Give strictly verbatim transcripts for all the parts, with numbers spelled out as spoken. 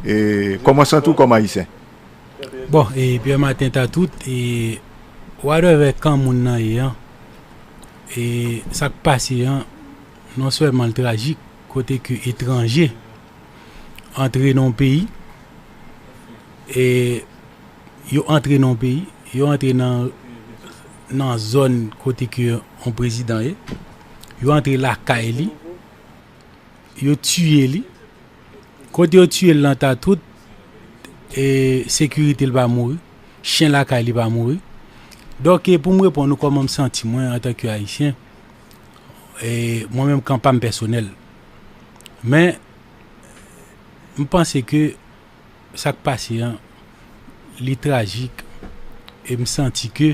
E kòman w santi w kòm Ayisyen? Bon, e Pierre Martin Tatout, e whatever kan moun nan ye an, e sa k pase an, non sèlman l trajik, kote ke etranje antre nan yon peyi, e yo antre nan yon peyi, yo antre nan, nan zòn kote ke yon prezidan ye, yo antre lakay li, yo tiye li. Kote yo tiye l lan Tatout, e sekirite l pa mouri, chen lakay li pa mouri. Donk, e pou m reponn ou kòman m santi mwen antanke Ayisyen, e mwen menm kan pa m pèsonèl. Men, m panse ke sa k pase an, li trajik, e m santi ke,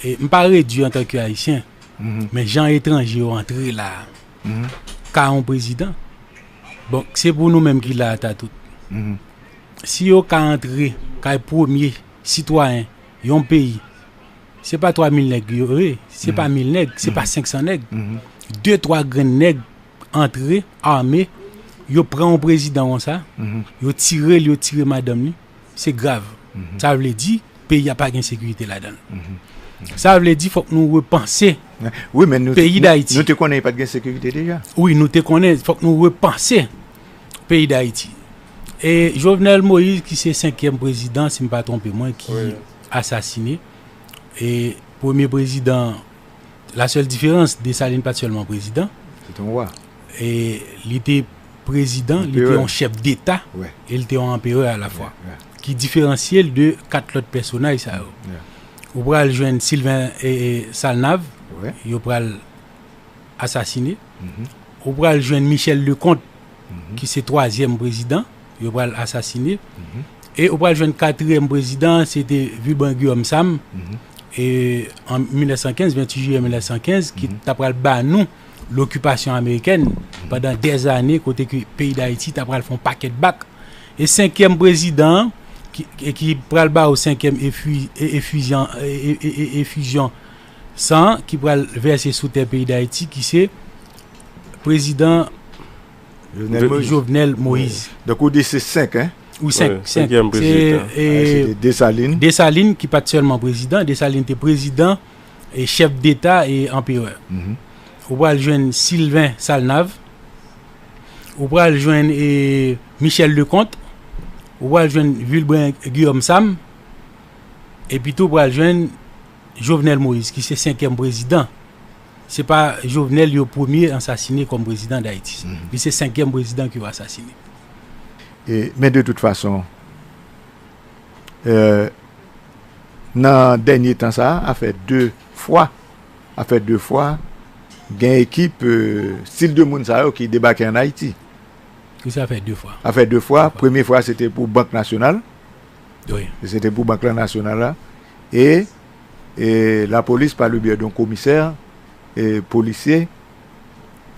e m pa redui antanke Ayisyen, men jan etranje yo antre la, ka yon prezidan, bon, se pou nou menm ki la a Tatout. Si yo ka antre kay premye sitwayen yon peyi, se pa twa mil nèg yo ye, se pa mil nèg, se pa senk san nèg. De, twa grenn nèg antre, ame, yo pran yon prezidan konsa, yo tire l, yo tire madanm li, se grav. Sa vle di, peyi a pa gen sekirite ladan l. Sa vle di, fòk nou repanse Wi, men nou, peyi nou, Dayiti. Nou te konnen pa t gen sekirite deja. Wi, nou te konnen, fòk nou repanse peyi Dayiti. E Jovenel Moïse, ki se senkyèm prezidan, si m pa twonpe mwen, ki asasine. E premye prezidan, la sèl diferans, Desalin pa t sèlman prezidan. Se te yon wa. E li te prezidan, li te yon chèf deta, e li te yon anperè alafwa. Ki diferansye l de kat lòt pèsonaj sa yo. Ou pral jwenn Sylvain, e, e, Salnav, yo pral asasine. Ou pral jwenn Michel Leconte, ki se twazyèm prezidan, yo pral asasine. E ou pral jwenn katriyèm prezidan, se te Vilbrun Guillaume Sam, e an mil nèf san kenz, venntuit jiyè mil nèf san kenz, ki ta pral ba nou lokipasyon amerikèn pandan dèzane, kote ke peyi Dayiti ta pral fè yon pakèt bak. E senkyèm prezidan an, ki, e ki pral ba ou senkyèm efi-, e, efizyon, e, e, e, e, efizyon san ki pral vèse sou tè peyi Dayiti, ki se prezidan Jovenel Moïse. Jovenel Moïse. Donk, ou di se senk, hein? Wi, senk, senk. Senkyèm prezidan. Se, e, se te Desalin. Desalin, ki pa t sèlman prezidan, Desalin te prezidan, e chèf deta e anperè. Ou pral jwenn Sylvain Salnav, ou pral jwenn, e, Michel Leconte, ou pral jwenn Vilbrun Guillaume Sam, epi tou ou pral jwenn Jovenel Moïse, ki se senkyèm prezidan. Se pa Jovenel yo premye asasine kòm prezidan Dayiti. Li se senkyèm prezidan ke yo asasine. E, men de tout fason, e, nan dènye tan sa a, a fè de fwa, a fè de fwa, gen ekip, e, stil de moun sa yo ki debake ann Ayiti. Wi, sa fè de fwa. A fè de fwa. Premye fwa, se te pou Bank Nasyonal. Wi. Se te pou Bank la Nasyonal la. E, e lapolis, pa le biyè de yon komisè, e polisye,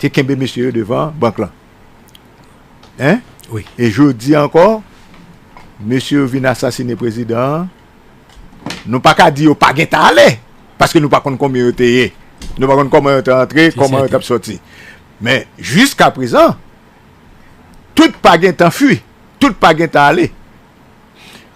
te kenbe mesye yo devan bank lan. Hein? Wi. E jodi a ankò, mesye yo vin asasine prezidan an. Nou pa ka di yo pa gentan ale, paske nou pa konn konbyen yo te ye. Nou pa konn kòman yo te antre, kòman yo t ap sòti. Men, jiska prezan, tout pa gentan fui, tout pa gentan ale.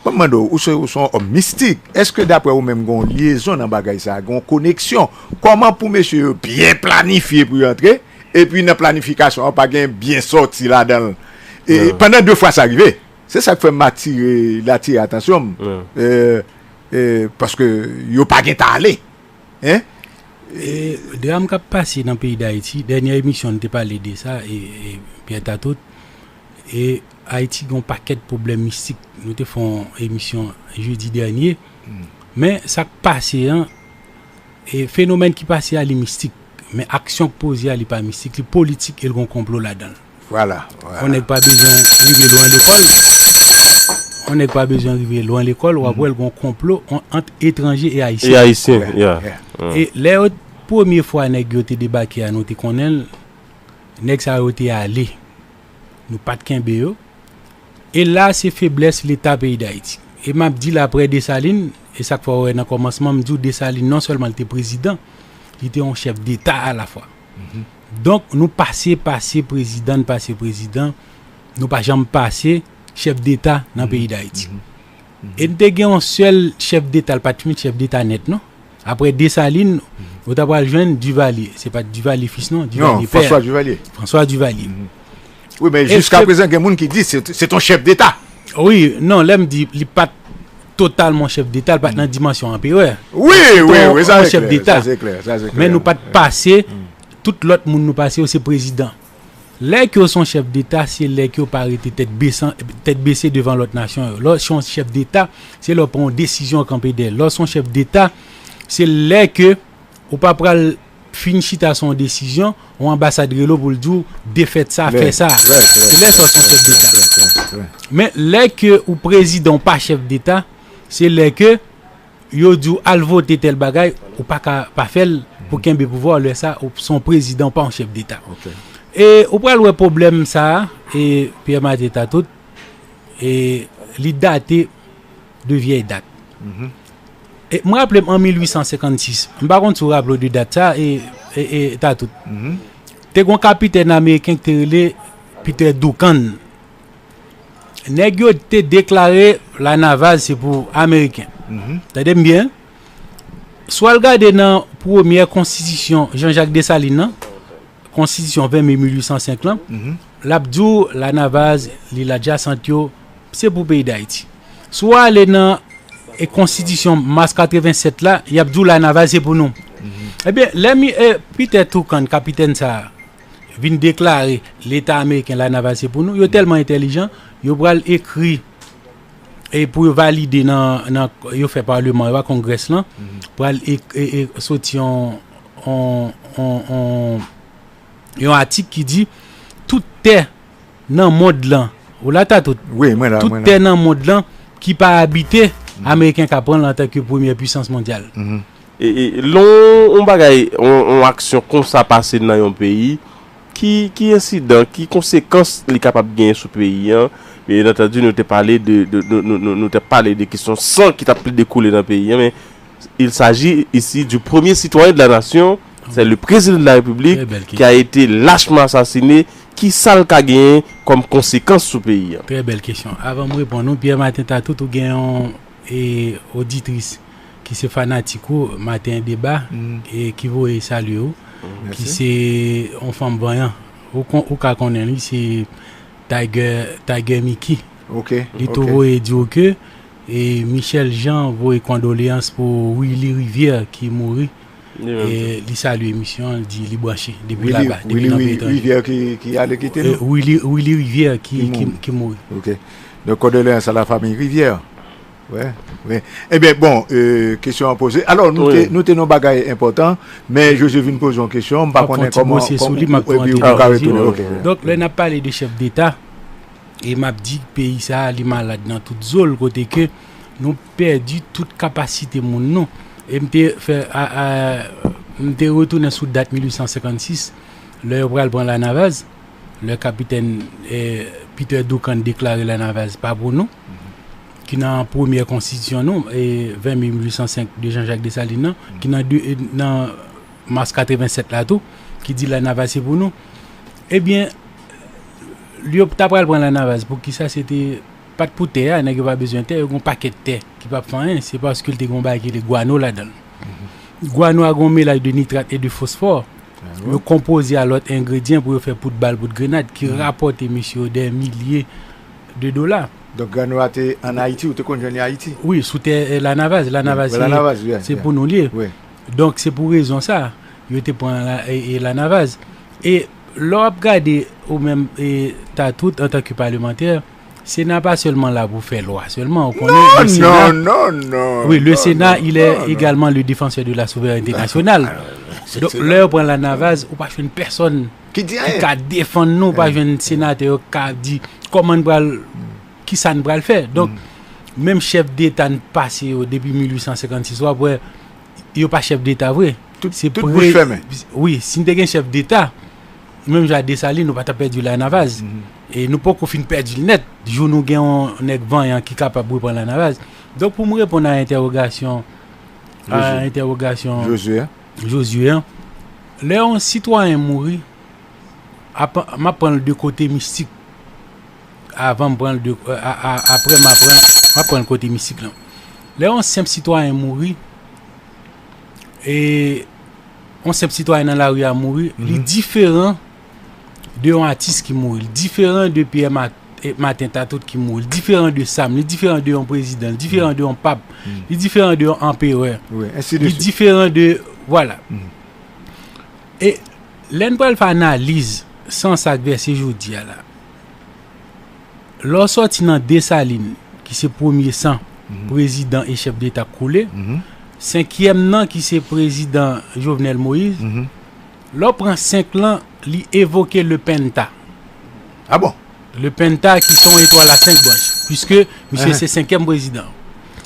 Mwen mande w, ou se, ou se yon òm mistik. Èske daprè ou menm gen yon lyezon nan bagay sa a, gen yon koneksyon? Kòman pou mesye yo byen planifye pou yo antre, epi nan planifikasyon an pa gen byen sòti ladan l? E pandan de fwa sa rive. Se sa k fè m atire, l atire atansyon m. E, e, paske yo pa gentan ale. Hein? E, dram k ap pase nan peyi Dayiti, dènyè emisyon n te pale de sa, e, e Pierre Tatout, e Ayiti gen yon pakèt pwoblèm mistik. Nou te fè yon emisyon jedi dènye. Men sa k pase an, e fenomèn ki pase a, li mistik. Men aksyon k poze a, li pa mistik, li politik e l gen yon konplo ladan l. Vwala, vwala. Yon nèg pa bezwen rive lwen lekòl. Yon nèg pa bezwen rive lwen lekòl, w ap wè l gen yon konplo ant etranje e ayisyen. E ayisyen, yeah. E lè yo, premye fwa nèg yo te debake a, nou te konnen l, nèg sa yo te ale. Nou pa t kenbe yo. E la, se feblès Leta peyi Dayiti. E m ap di l, aprè Desalin, e sa k fè w wè nan kòmansman, m di w Desalin, non sèlman l te prezidan, li te yon chèf deta alafwa. Donk, nou pase, pase prezidan, n pase prezidan, nou pa janm pase chèf deta nan peyi Dayiti. E n te gen yon sèl chèf deta, l pa t fin chèf deta nèt, non. Apre Desalin, ou ta pral jwenn Duvalier. Se pa t Duvalier fis, non, Duvalier pè. François Duvalier. François Duvalier. Wi, men jiska prezan, gen moun ki di se se ton chèf deta. Wi, non, lè m di li pa t totalman chèf deta, li pa t nan dimansyon anperè. Wi, wi, wi, sa se chèf klè. deta. Sa se klè. Sa se klè. Men nou pa t pase, tout lòt moun nou pase yo se prezidan. Lè ke yo se yon chèf deta, se lè ke yo pa rete tèt bese, tèt bese devan lòt nasyon yo. Lè w se yon chèf deta, se lè w pran yon desizyon w kanpe dèyè l. Lè w se yon chèf deta, se lè ke ou pa pral fin chita sou yon desizyon, yon anbasad rele w pou l di w defèt sa, fè sa. Se lè sa w se yon chèf deta. Men lè ke ou prezidan, ou pa chèf deta, se lè ke yo di w al vote tèl bagay, ou pa ka pa fè l pou kenbe pouvwa w, lè sa ou se yon prezidan, ou pa yon chèf deta. E ou pral wè pwoblèm sa a, e Pierre Martin Tatout, e li date de vyèy dat. E m raple m an mil uit san senkannsis, m pa konn si w raple w de dat sa, e, e, e Tatout. Te gen yon kapitèn ameriken ki te rele Peter Duncan. Nèg yo te deklare Lanavaz se pou Ameriken. Tande m byen. Si w al gade nan premyè konstitisyon Jean-Jacques Dessalines nan, konstitisyon ven me mil uit san senk lan, l ap di w Lanavaz, lil adjasan yo, se pou peyi Dayiti. Si w ale nan e konstitisyon mas katreven sèt la, y ap di w Lanavaz se pou nou. Ebyen, lè mi, e, Peter Duncan, kapitèn sa a, vin deklare Leta ameriken Lanavaz se pou nou, yo tèlman entèlijan, yo pral ekri, e pou yo valide nan, nan yo fè paleman yo a, Congress lan, pral e, e, e, soti yon, yon, yon, yon, yon atik ki di tout tè nan mond lan, ou la Tatout, Wi, mwen la, tout mwen la. Tè nan mond lan ki pa abite, Ameriken ka pran l antanke premyè pwisans mondyal. E, e, lè yon, yon bagay, yon, yon aksyon konsa pase nan yon peyi, ki, ki ensidan, ki konsekans li kapab genyen sou peyi an? Byen antandi, nou te pale de, de, de- nou, nou, nou te pale de kesyon san ki t ap plede koule nan peyi an, men il s'agit ici du premier citoyen de la nation, c'est le président de la République Très belle qui a été lâchement assassiné. Ki sa l ka genyen kòm konsekans sou peyi an? Trè bèl kesyon. Avan m reponn ou, Pierre Martin Tatout, ou gen yon e, oditris ki se fanatik ou, Maten Deba, e ki voye salye ou, ki se yon fanm vanyan. Ou, kon- ou ka konnen li, se Tiger, Tiger Mickey. Ok. Li tou voye di w ke e Michel Jean voye kondoleyans pou Willy Rivière ki mouri. E li salye emisyon an, li di li branche depi laba, depi nan peyi etranje. Rivière ki, ki ale kite E, nou. Willy, Willy Rivière ki, Ki ki, mouri. Ki mouri. Ok. Donk, kondoleyans a la famille Rivière. Wè, wè. Ebyen, bon, e, kesyon an poze. Alò, nou te, nou te nan bagay enpòtan, men José vin poze yon kesyon, m pa konnen kòman, kòman, epi ou ka retounen. Ok. Donk, lè n ap pale de chèf deta, e m ap di peyi sa a, li malad nan tout zo l, kote ke nou pèdi tout kapasite moun nou. E m te fè, a, a, m te retounen sou dat mil uit san senkannsis, lè yo pral pran Lanavaz, lè kapitèn, e, Peter Duncan deklare Lanavaz pa pou nou, ki nan premyè konstitisyon nou, e, ven me mil uit san senk de Jean-Jacques Dessalines nan, ki nan de, e, nan mas katreven sèt la tou, ki di Lanavaz se pou nou. Ebyen, yo ta pral pran Lanavaz, poukisa se te, pa t pou tè a, nèg yo pa bezwen tè, yo gen yon pakèt tè ki p ap fè anyen, se paske l te gen yon bagay ki rele gwano ladan l. Gwano a gen yon melaj de nitrat e de fosfò. Yo konpoze a lòt engredyan pou yo fè poud bal, poud grenad, ki rapòte mesye yo dè milye de dola. Donk, gwano a te ann Ayiti, ou te konn jwenn li Ayiti? Wi, sou tè, e, Lanavaz. Lanavaz, se, Lanavaz, wi, se wi. Pou nou li ye. Wi. Donk, se pou rezon sa, yo te pran la, e, e, Lanavaz. E lè w ap gade, ou menm, e, Tatout, antanke palemantè, Sena pa sèlman la pou fè lwa sèlman, ou konnen, le Sena, Non, non, non. oui, le non, Sénat, non, il est non, non. Également le défenseur de la souveraineté nationale. Se- Donk, se- lè yo pran Lanavaz, ou pa jwenn pèsonn Ki di ki anyen? ka defann nou, ou pa jwenn senatè yo ka di kòman n pral, kisa n pral fè. Donk, menm chèf deta n pase yo depi mil uit san senkannsis, w ap wè, yo pa chèf deta vre. Tout- Se tout pre- bouch fèmen. Wi, si n te gen chèf deta, menm jan a Desalin, nou pa t ap pèdi Lanavaz. E nou poko fin pèdi l nèt. Jou nou gen yon nèg vanyan ki kapab reprann Lanavaz. Donk, pou m reponn a entèwogasyon, a Josué. entèwogasyon Josué. Josué an, lè yon sitwayen mouri, apa- m ap pran l de kote mistik. avan m pran l de, a, a, apre m aprann, m aprann kote mistik lan. Lè yon senp sitwayen mouri, e yon senp sitwayen nan lari a mouri, li diferan de yon atis ki mouri, li diferan de Pierre Mat-, eh, Martin Tatout ki mouri, li diferan de Sam, li diferan de yon prezidan, li diferan de yon pap, li diferan de yon anperè, Wi, ensi de li swit. diferan de, vwala. E lè n pral fè analiz san sa k vèse jodi a la, lè w sòti nan Desalin, ki se premye san prezidan e chèf deta k koule, senkyèm nan, ki se prezidan Jovenel Moïse, lè w pran senk lan, li evoke le penta. Ah bon? Le penta ki se yon etwal a senk branch, piske misye se senkyèm prezidan.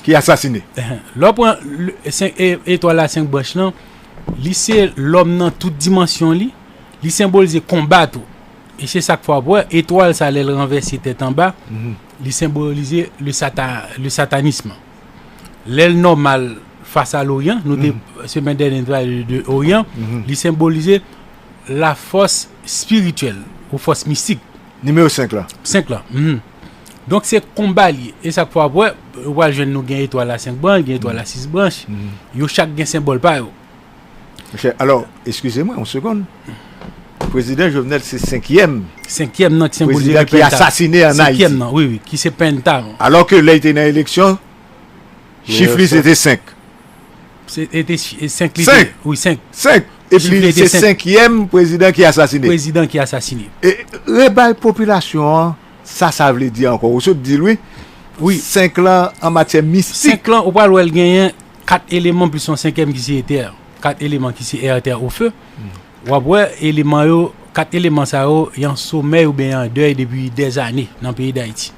Ki asasine. Lè w pran le, senk, e, etwal a senk branch lan, li se lòm nan tout dimansyon li, li senbolize konba tou. E se sa k fè w ap wè, etwal sa, lè l ranvèse tèt anba, li senbolize le sata-, le satanism. Lè l nòmal fas a Loryan, nou te, semèn dènye, nou te pale de Oryan, li senbolize la fòs espirityèl ou fòs mistik. Nimewo senk la. Senk la. Donk, se konba li ye. E sa k fè w ap wè, ou pral jwenn nou gen etwal a senk branch, gen etwal a sis branch. Yo chak gen senbòl pa yo. Monchè, alò, eskize mwen, yon segonn. Prezidan Jovenel se senkyèm Senkyèm nan ki senbolize prezidan ki asasine an Ayiti. Senkyèm nan, wi, wi, ki se penta. Alò ke lè l te nan eleksyon, chif li se te senk. Se te senk li Senk. te. Wi, senk. Senk. Epi Chif li li te se senk. Senkyèm prezidan ki asasine. Prezidan ki asasine. E rebay popilasyon an, sa sa vle di ankò. Ou sot di l, wi. Wi. Senk lan an matyè mistik. Senk lan, ou pral wè l genyen kat eleman plis yon senkyèm ki se etè. Kat eleman ki se etè o fe. W ap wè eleman yo, kat eleman sa yo, y an somèy oubyen y an dèy depi dèzane nan peyi Dayiti.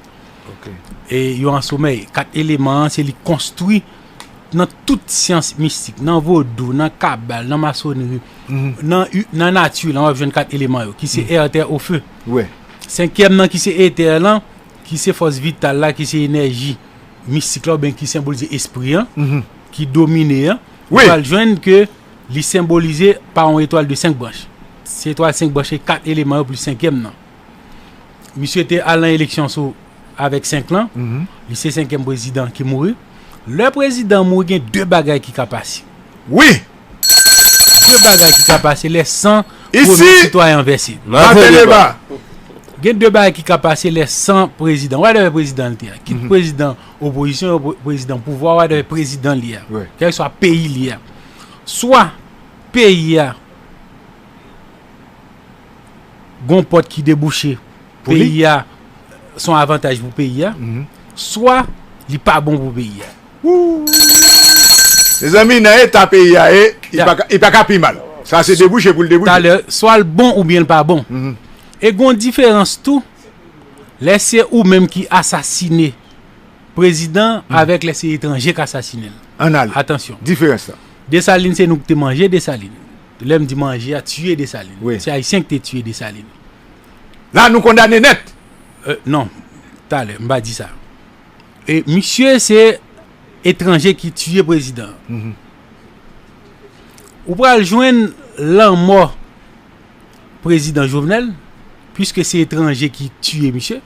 E yo an somèy. Kat eleman an, se li konstwi nan tout syans mistik, nan vodou, nan kabal, nan masonri, nan, nan nati lan, w ap jwenn kat eleman yo, ki se etè o fe. Wi. Senkyèm nan, ki se etè lan, ki se fòs vital la, ki se enèji mistik la, oubyen ki senbolize espri an, ki domine an. Ou pral jwenn ke li senbolize pa yon etwal de senk branch. Se etwal senk branch, se kat eleman yo plis senkyèm nan. Misye te al nan eleksyon sou avèk senk lan. Li se senkyèm prezidan ki mouri. Lè prezidan mouri, gen de bagay ki ka pase. Wi. De bagay ki ka pase lè san premye sitwayen vèse. Mateleba. Gen de bagay ki ka pase lè san prezidan. Whatever prezidan li te a. Kit prezidan opozisyon, prezidan pouvwa, whatever prezidan li a. Kèlkeswa peyi li a. Swa peyi a gon pòt ki debouche, peyi a son avantaj pou peyi a, swa li pa bon pou peyi a. Mezanmi, nan eta peyi a ye, li pa ka pi mal. Sa se debouche pou l debouche. Talè, swa l bon oubyen l pa bon. E gon diferans tou, lè se ou menm ki asasine prezidan avèk lè se etranje k asasinen l. Ann ale. Atansyon. Diferans la. Desalin, se nou ki te manje Desalin. Lè m di manje a, tiye Desalin. Se Ayisyen ki te tiye Desalin. La nou kondane nèt. Non, talè, m pa di sa. E misye se etranje ki tiye prezidan. Ou pral jwenn lanmò prezidan Jovenel, piske se etranje ki tiye misye.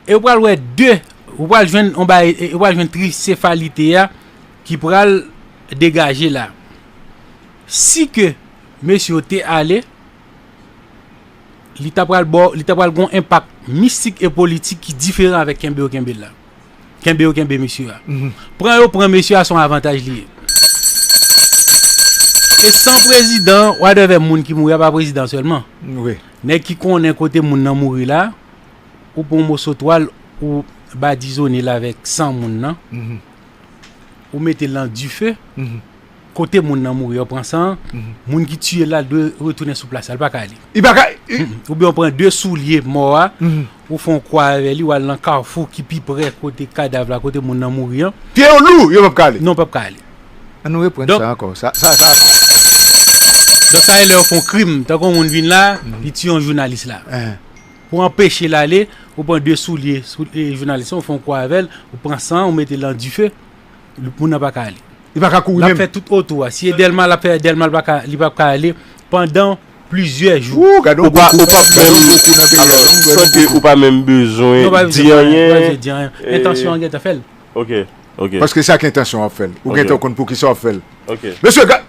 E ou pral wè de, ou pral jwenn on bagay, ou pral jwenn trisefalite a ki pral degaje la. Si ke mesye yo te ale, li ta pral ba w, li ta pral gon enpak mistik e politik ki diferan avèk kenbe yo kenbe l la. Kenbe yo kenbe mesye a. Pran yo pran mesye a se yon avantaj li ye. E san prezidan, whatever moun ki mouri a pa prezidan sèlman. Nèg ki konnen kote moun nan mouri la, ou pran yon moso twal, ou badizone l avèk san moun nan. Ou mete l nan dife. Kote moun nan mouri, yo pran san an, moun ki tiye l la dwe retounen sou plas la, li pa ka ale. Li pa ka. Oubyen w pran de soulye mò a, ou fè yon kwa avè li, w al nan kafou ki pi pre kote kadav la, kote moun nan mouri an. Pye yo lou, yo p ap ka ale. Non, p ap ka ale. An nou reprann sa ankò. Sa, sa, sa ankò. Donk, sa e lè yo fè yon krim, tankou yon moun vin la, li tiye yon jounalis la. Pou anpeche l ale, ou pran de soulye, soulye jounalis lan, ou fè yon kwa avè l, ou pran san an, ou mete l nan dife. Moun nan pa ka ale. Li pa ka kouri menm. L ap fè tout otou a. Si e Dèlma, l ap fè Dèlma, li pa ka, li p ap ka ale. Pandan plizyè jou. Ou pa, ou pa menm, alò, san ke ou pa menm bezwen di anyen. Entansyon an gentan fè l. Ok, ok. Paske se ak entansyon w ap fè l. Ou gentan konn poukisa w ap fè l. Ok. Mesye, ga-,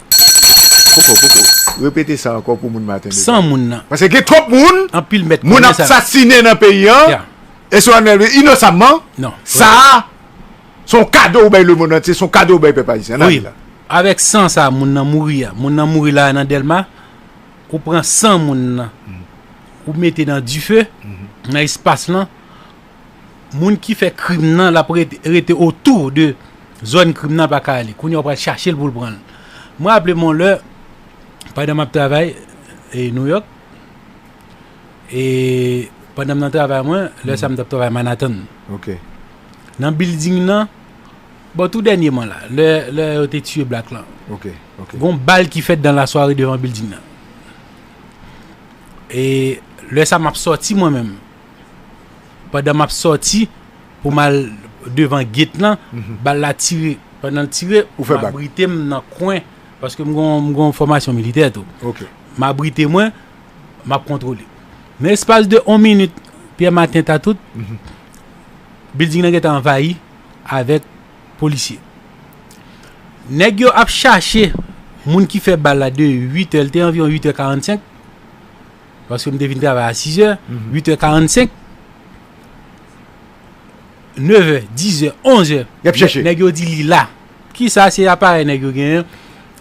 poko, poko. Repete sa ankò pou moun maten deja. San moun nan. Paske gen twòp moun, anpil mèt moun ap sasinen nan peyi an, e se inosamman. Non. Sa a, se yon kado ou bay lemonn antye, se yon kado ou bay pèp ayisyen. N a di la. Avèk san sa, moun nan mouri a. Moun nan mouri la nan Dèlma, ou pran san moun nan, ou mete nan dife, nan espas lan, moun ki fè krim nan, l ap rete, rete otou de zòn krim nan pa ka ale. Kounye a, w pral chache l pou l pran l. Mwen raple m yon lè, pandan m ap travay e New York, e pandan m nan travay mwen, lè sa m t ap travay Manhattan. Ok. Nan building nan, bon, tou dènyèman la, lè, lè yo te tiye Black lan. Ok, ok. Gon bal ki fèt dan lasware devan building nan. E lè sa m ap sòti mwen menm. Pandan m ap sòti pou m al devan gate lan, bal la tire. Pandan l tire, m abrite m nan kwen, paske m gon, m gon fòmasyon militè tou. Ok. M abrite mwen, m ap kontwole. Nan espas de yon minit, Pyè Maten Tatout, building nan gentan anvayi avèk polisye. Nèg yo ap chache moun ki fè bal la de uit è, l te anviwon uit è karannsenk, paske m te vin travay a sis è, uit è karannsenk, nèf è, dis è, onz è, y ap chèche. Nèg yo di li la. Kisa se aparèy nèg yo genyen?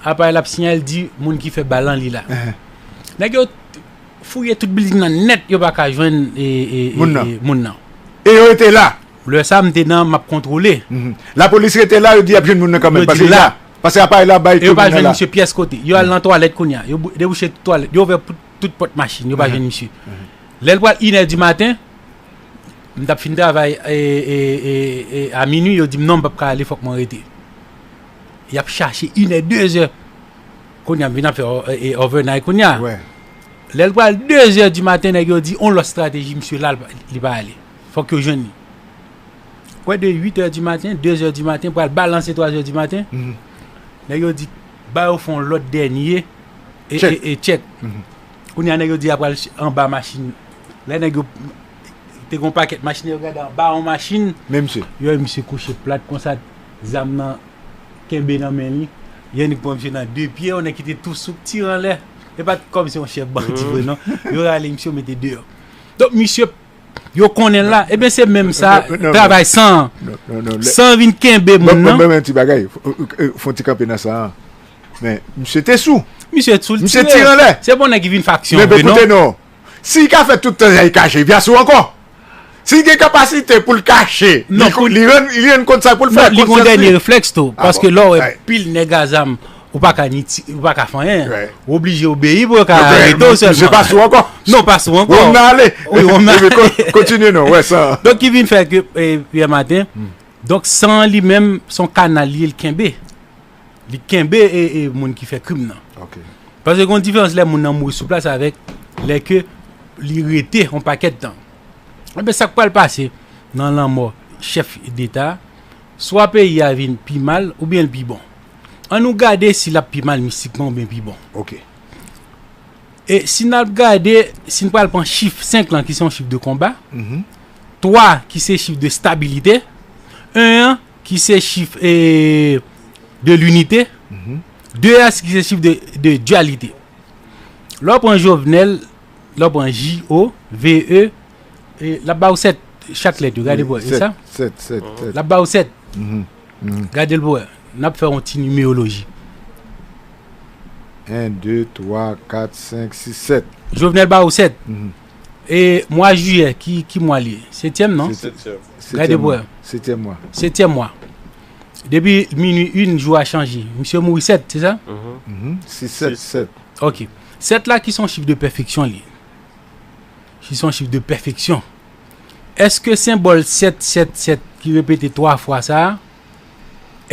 Aparèy la ap sinyal di moun ki fè bal lan li la. Nèg yo fouye tout building nan nèt, yo pa ka jwenn e, e, e, moun nan. E, moun nan. E yo rete la. Lè sa, m te nan, m ap kontwole. Lapolis rete la, yo di y ap jwenn moun nan kanmenm, paske li la. Paske aparèy la bay komin nan la. E yo pa jwenn misye pyès kote. Yo al nan twalèt kounye a. Yo bou-, debouche tout twalèt. Yo ouvè pou-, tout pòt machin. Yo pa jwenn misye. Lè l pral inè di maten, m t ap fin travay e, e, e, e, a minui, yo di m non, m p ap ka ale, fòk mwen rete. Y ap chache inè, dezè. Kounye a, m vin ap fè o-, e, e, overnight kounye a. Lè l pral dezè di maten, nèg yo di, on lòt estrateji, misye la, li pa ale. Fòk yo jwenn li. Kwè de uit è di maten, dezè di maten, pral balanse twazè di maten. Nèg yo di, ba yo fè on lòt dènye e, e, e, tchèk. Kounye a, nèg yo di, y ap pral ch-, anba machin. Lè nèg yo te gon pakèt machin, yo gade anba yon machin. Men misye. Yo wè misye kouche plat konsa, zam nan kenbe nan men li. Yo annik pran misye nan de pye, yon nèg ki te tou souk, tire anlè. E pa t kòmsi yon chèf bandi vre, non. Yo rale misye, yo mete deyò. Donk, misye, yo konnen l la. Ebyen, se menm sa, travay san an. San vin kenbe moun nan. Ban m yon ti bagay. Fon ti kanpe nan sa a. Men, misye te sou. Misye sou, l tire. Misye tire anlè. Se bon nèg ki vin faksyon vre, non? Men, koute, non. Si l ka fè tout tan sa, li kache, li pa sou ankò. Si l gen kapasite pou l kache, li, li rann, li rann kont sa pou l fè. Non, li gon dènye reflèks tou, paske lè w wè pil nèg a zam, ou pa ka ni ti-, ou pa ka fè anyen. Ou oblije obeyi pou yo ka arete w sèlman. Misye pa sou ankò. Non, pa sou ankò. Wi, w nan ale. Wi, w nan ale. Kontinye non, wè sa. Donk, ki vin fè ke, e, Pyè Maten, donk, san an li menm, se yon kanal li ye, l kenbe. Li kenbe e, e moun ki fè krim nan. Ok. Paske gon diferans lè moun nan mouri sou plas avèk lè ke li rete yon pakèt tan. Enben, sa k pral pase nan lanmò chèf deta, swa peyi a vin pi mal oubyen l pi bon. Ann nou gade si l ap pi mal mistikman oubyen pi bon. Ok. E si n ap gade, si n pral pran chif senk lan, ki se yon chif de konba, twa, ki se chif de stabilite, en an, ki se chif, e, de linite, de a, ki se chif de, de dyalite. Lè w pran Jovenel, lè w pran J O V E, e, l ap ba w sèt, chak lèt yo, gade pou wè, e sa? L ap ba w sèt. Gade l pou wè. N ap fè yon ti nimeoloji. En, de, twa, kat, senk, sis, sèt. Jovenel ba ou sèt. E mwa jiyè, ki, ki mwa li ye? Setyèm, non? Setyèm. Gade pou wè. Setyèm mwa. Setyèm mwa. Depi minui en, jou a chanje. Misye mouri sèt, se sa? Sis, sèt, sèt. Ok. Sèt la ki se yon chif de pèfeksyon li ye. Ki se yon chif de pèfeksyon. Èske senbòl sèt sèt sèt ki repete twa fwa sa a,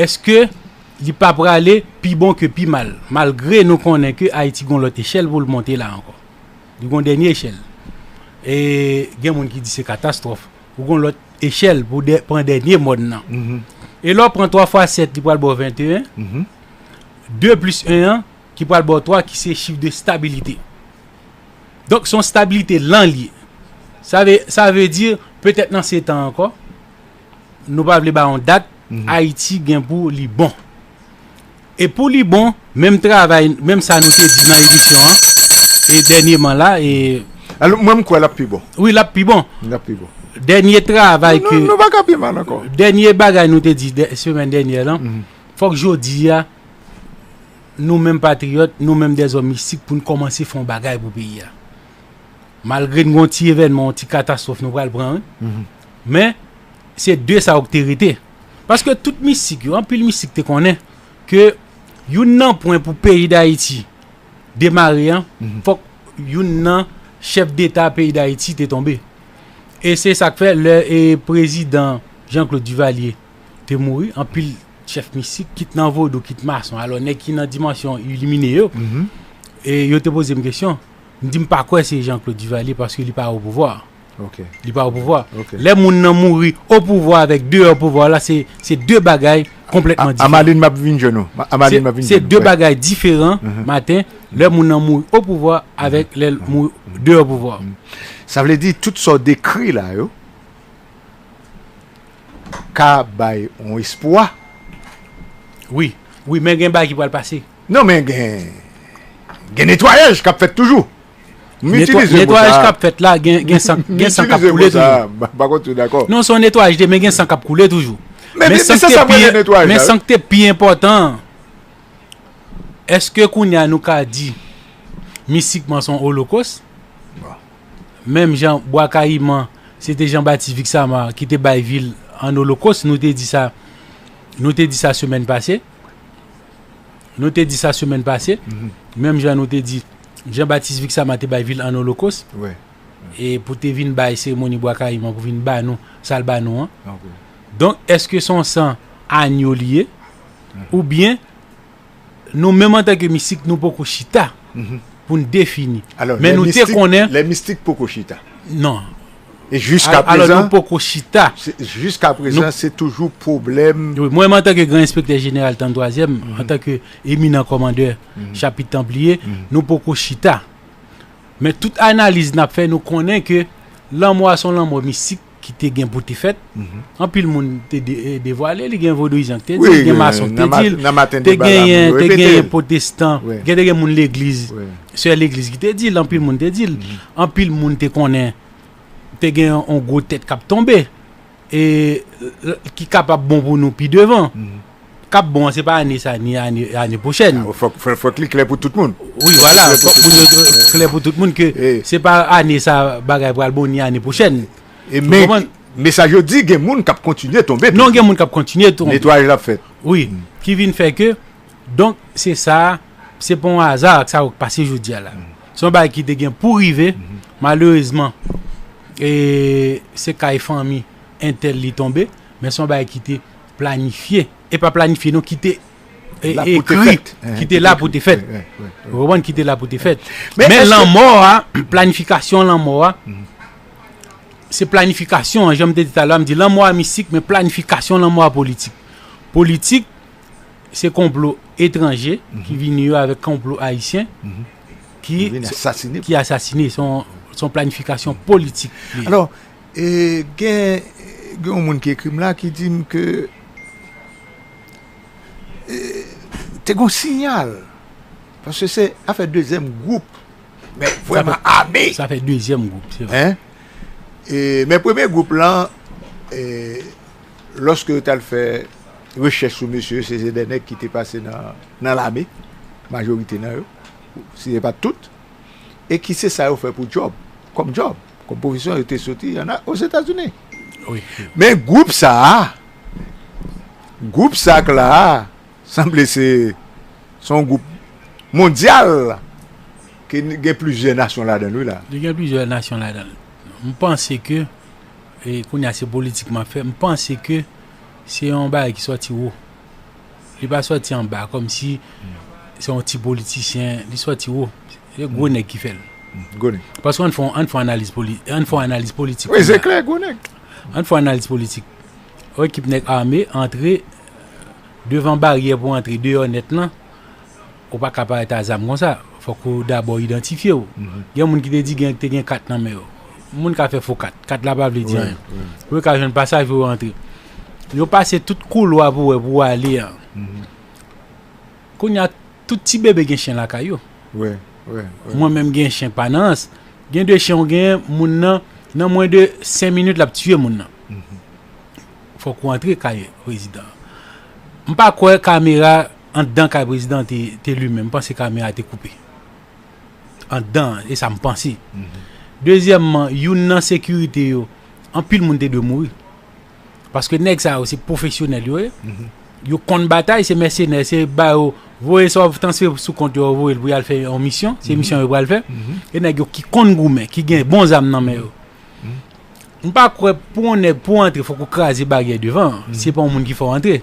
èske li pa prale pi bon ke pi mal, malgre nou konnen ke Ayiti gon lòt echèl pou l monte la ankò? Li gon dènye echèl. E gen moun ki di se katastwòf. Ou gon lòt echèl pou dè-, pran dènye mòn nan. E lè w pran twa fwa sèt, li pral ba w venteyen. De plis en an, ki pral ba w twa, ki se chif de stabilite. Donk, se yon stabilite lan li ye. Sa vle, sa vle di, petèt nan sèt an ankò, nou pa vle ba yon dat, Ayiti gen pou li bon. E pou li bon, menm travay, menm sa nou te di nan emisyon an, e dènyèman la, e Alò, mwen, m kwè l ap pi bon. Wi, l ap pi bon. L ap pi bon. Dènye travay Nou, ke, nou, nou pa ka pi mal ankò. Dènye bagay nou te di dè, semèn dènyè lan, fòk jodi a, nou menm patriyòt, nou menm dèzòm mistik pou n kòmanse fè yon bagay pou peyi a. Malgre n gon ti evènman, yon ti katastwòf nou pral pran, wi. Men, se de sa yo k te rete. Paske tout mistik yo, anpil mistik te konnen ke youn nan pwen pou peyi Dayiti demare an, fòk youn nan chèf deta peyi Dayiti te tonbe. E se sa k fè lè e prezidan Jean-Claude Duvalier te mouri, anpil chèf mistik, kit nan vodou, kit mason, alò nèg ki nan dimansyon ilimine yo, e yo te poze m kesyon. M di m pa kwè se Jean-Claude Duvalier paske li pa o pouvwa. Li pa o pouvwa. Lè moun nan mouri o pouvwa avèk deyò pouvwa la, se, se de bagay konplètman diferan. Amalin, m ap vin jwenn ou. Amalin, m ap vin jwenn ou. Se de bagay diferan, maten, lè moun nan mouri o pouvwa avèk lè l mouri deyò pouvwa. Sa vle di, tout sa w dekri la yo, ka bay yon espwa. Wi, wi, men gen bagay ki pral pase. Non, men gen, gen netwayaj k ap fèt toujou. M itilize mo sa. Netwayaj k ap fèt la, gen, gen san, gen san k ap koule toujou. M pa konn si w dakò. Non, se yon netwayaj de, men gen san k ap koule toujou. Men, men, men san k te pi, men san k te pi enpòtan, èske kounye a nou ka di mistikman se yon olokos? Menm jan Bwa Kayiman, se te Jean Baptiste Vixama ki te bay vil an olokos, nou te di sa, nou te di sa semèn pase. Nou te di sa semèn pase. Menm jan nou te di, Jean Baptiste Vixama te bay vil an olokos. E pou te vin bay seremoni Bwa Kayiman, pou vin ba nou, sa l ba nou an. Donk, èske se yon san anyo li ye? Oubyen, nou menm antanke mistik, nou poko chita pou n defini. Men nou te konnen. Lè mistik poko chita. Non. E jiska prezan, nou poko chita. Jiska prezan, se toujou pwoblèm. Wi, mwen menm antanke gran enspektè jeneral tranntrwazyèm, antanke eminan kòmandè chapit Tanpliye, nou poko chita. Men tout analiz n ap fè, nou konnen ke lanmò a se yon lanmò mistik ki te gen pou te fèt. Anpil moun te de, e, devwale li, gen vodouyizan ki te di l, gen mason ki te di l, te genyen, te genyen pwotestan, gen, te gen moun legliz, sè legliz ki te di l, anpil moun te di l. Anpil moun te konnen te gen yon gwo tèt k ap tonbe, e, ki kapab bon pou nou pi devan. K ap bon an, se pa ane sa, ni ane, ane pwochèn. Fòk, fòk, fòk li klè pou tout moun. Wi, vwala, fòk moun yo klè pou tout moun ke se pa ane sa bagay pral bon, ni ane pwochèn. E men, mesaj yo di, gen moun k ap kontinye tonbe toujou. Non, gen moun k ap kontinye tonbe. Netwayaj la ap fèt. Wi, ki vin fè ke, donk, se sa, se pa yon aza sa yo k pase jodi a la. Se yon bagay ki te gen pou rive, malerezman, e, se kay fanmi entèl li tonbe, men se yon bagay ki te planifye. E pa planifye non, ki te, e, ekri, ki te la pou te fèt. Ou konprann, ki te la pou te fèt. Men lanmò a, planifikasyon lanmò a, se planifikasyon an, jan m te di talè a, m di lanmò a mistik, men planifikasyon lanmò a politik. Politik, se konplo etranje ki vini yo avèk konplo ayisyen ki, ki asasine. Se yon, se yon planifikasyon politik li ye. Alò, e, gen, gen yon moun ki ekri m la ki di m ke, e, te gen yon siyal. Paske se afè dezyèm gwoup, men vrèman ame. Sa fè dezyèm gwoup, se vre. E, men premye gwoup lan, e, lòske yo t al fè rechèch sou mesye yo, se, se de nèg ki te pase nan, nan lame, majorite nan yo, si se pa t tout, e ki se sa yo fè pou djòb, kòm djòb, kòm pwofesyon, yo te soti ann a, Ozetazini. Men gwoup sa a, gwoup sa k la a, sanble se, se yon gwoup mondyal ke n-, gen plizyè nasyon ladan l, wi, la. Li gen plizyè nasyon ladan l. M panse ke, e, kounye a se politik m ap fè, m panse ke se yon bagay ki sòti wo. Li pa sòti anba, kòmsi se yon ti politisyen, li sòti wo. Se gwo nèg ki fè l. Gwo nèg. Paske ann fè, ann fè analiz poli-, ann fè analiz politik. Wi, se klè, gwo nèg. Ann fè analiz politik. Yon ekip nèg ame antre devan baryè pou antre deyò nèt lan, ou pa ka parèt a zam konsa. Fòk ou dabò idantifye w. Gen moun ki te di gen, te gen kat nan men yo. Moun ka fè fo kat. Kat la pa vle di anyen. Pou yo ka jwenn pasaj pou yo antre. Yo pase tout koulwa pou wè pou ale an. Kounye a, tout ti bebe gen chen lakay yo. Mwen menm gen chen pa nan ans. Gen de chen ou gen moun nan, nan mwen de senk minit l ap tiye moun nan. Fòk ou antre kay prezidan. M pa kwè kamera anndan kay prezidan te, te limen. M panse kamera te koupe. Anndan, e sa m panse. Dezyèmman, youn nan sekirite yo, anpil moun te dwe mouri. Paske nèg sa yo se pwofesyonèl yo ye. Yo konn batay, se mèsenè, se ba yo voye sa w transfere sou kont yo, voye l pou y al fè yon misyon. Se misyon yo pral fè. E nèg yo ki konn goumen, ki gen bon zam nan men yo. M pa kwè pou yon nèg, pou antre, fòk ou kraze baryè devan an. Se pa yon moun ki fè w antre.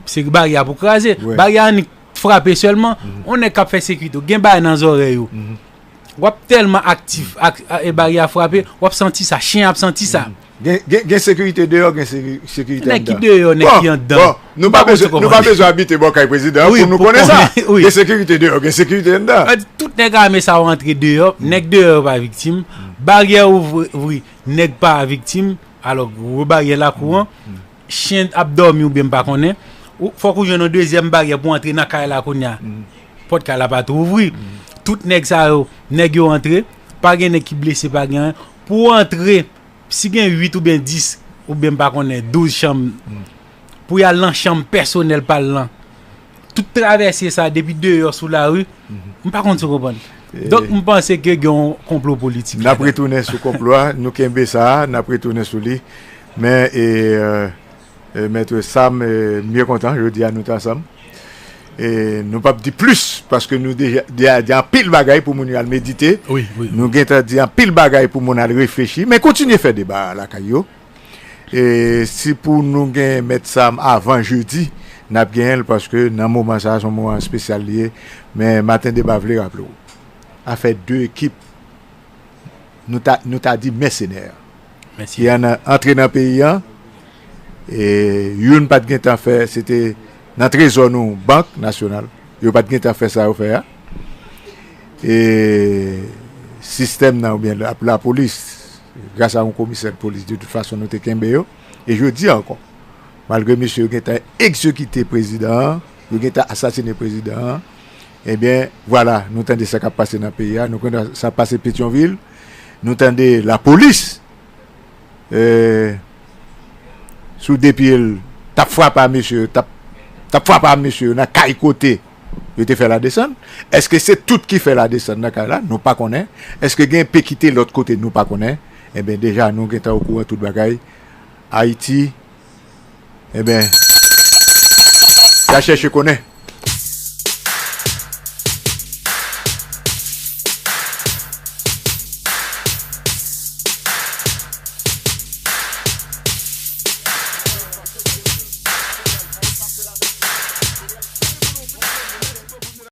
Se baryè a pou kraze. Baryè a annik frape sèlman. Yon nèg k ap fè sekirite w, gen bagay nan zòrèy ou. W ap tèlman aktif, ak, a, e baryè a frape, w ap santi sa, chen ap santi sa. Gen, gen, gen sekirite deyò, gen seki- sekirite anndan. Nèg ki deyò, nèg ki anndan. Bon, nou pa bezwen, nou pa bezwen abite bò kay prezidan an pou nou konnen sa. Gen sekirite deyò, gen sekirite anndan. Tout nèg ame sa yo antre deyò, nèg deyò yo pa viktim. Baryè ouvri, nèg pa viktim. Alò, gwo baryè lakou an, chen ap dòmi oubyen m pa konnen. Ou, fòk ou jwenn yon dezyèm baryè pou antre nan kay la kounye a. Pòt kay la pa tou ouvri. Tout nèg sa yo, nèg yo antre. Pa gen nèg ki blese, pa gen anyen. Pou antre, si gen uit oubyen dis, oubyen m pa konnen, douz chanm, pou y al nan chanm pèsonèl pa l lan. Tout travèse sa depi deyò sou lari, m pa konn si w konprann. Donk, m panse ke gen yon konplo politik ladan. N ap retounen sou konplo a, nou kenbe sa a, n ap retounen sou li. Men, e, e, Mèt Sam, e, m byen kontan, jodi a nou t ansanm. E nou p ap di plis, paske nou deja, deja di anpil bagay pou moun yo al medite. Nou gentan di anpil bagay pou moun al reflechi. Men kontinye fè deba a lakay yo. E si pou nou gen Mèt Sam avan jedi, n ap genyen l, paske nan moman sa a, se yon moman espesyal li ye. Men Maten Deba vle raple w, afè de ekip, nou ta, nou ta di mèsenè, ki ann antre nan peyi an. E youn pa t gentan fè, se te nan trezò nou, Bank Nasyonal. Yo pa t gentan fè sa yo fè a. E sistèm nan, oubyen la, lapolis, gras a yon komisè de polis, de tout fason, nou te kenbe yo. E jodi a ankò, malgre mesye yo gentan egzekite prezidan an, yo gentan asasine prezidan an, ebyen, vwala, nou tande sa k ap pase nan peyi a, nou konnen sa ap pase Petyonvil, nou tande lapolis, e, sou de pye l, t ap frape a mesye yo, t ap, t ap frape a mesye yo nan kay kote yo te fè ladesann. Èske se tout ki fè ladesann nan kay la? Nou pa konnen. Èske gen pe kite lòt kote? Nou pa konnen. Ebyen, deja, nou gentan okouran tout bagay. Ayiti, ebyen, y a chèche konnen.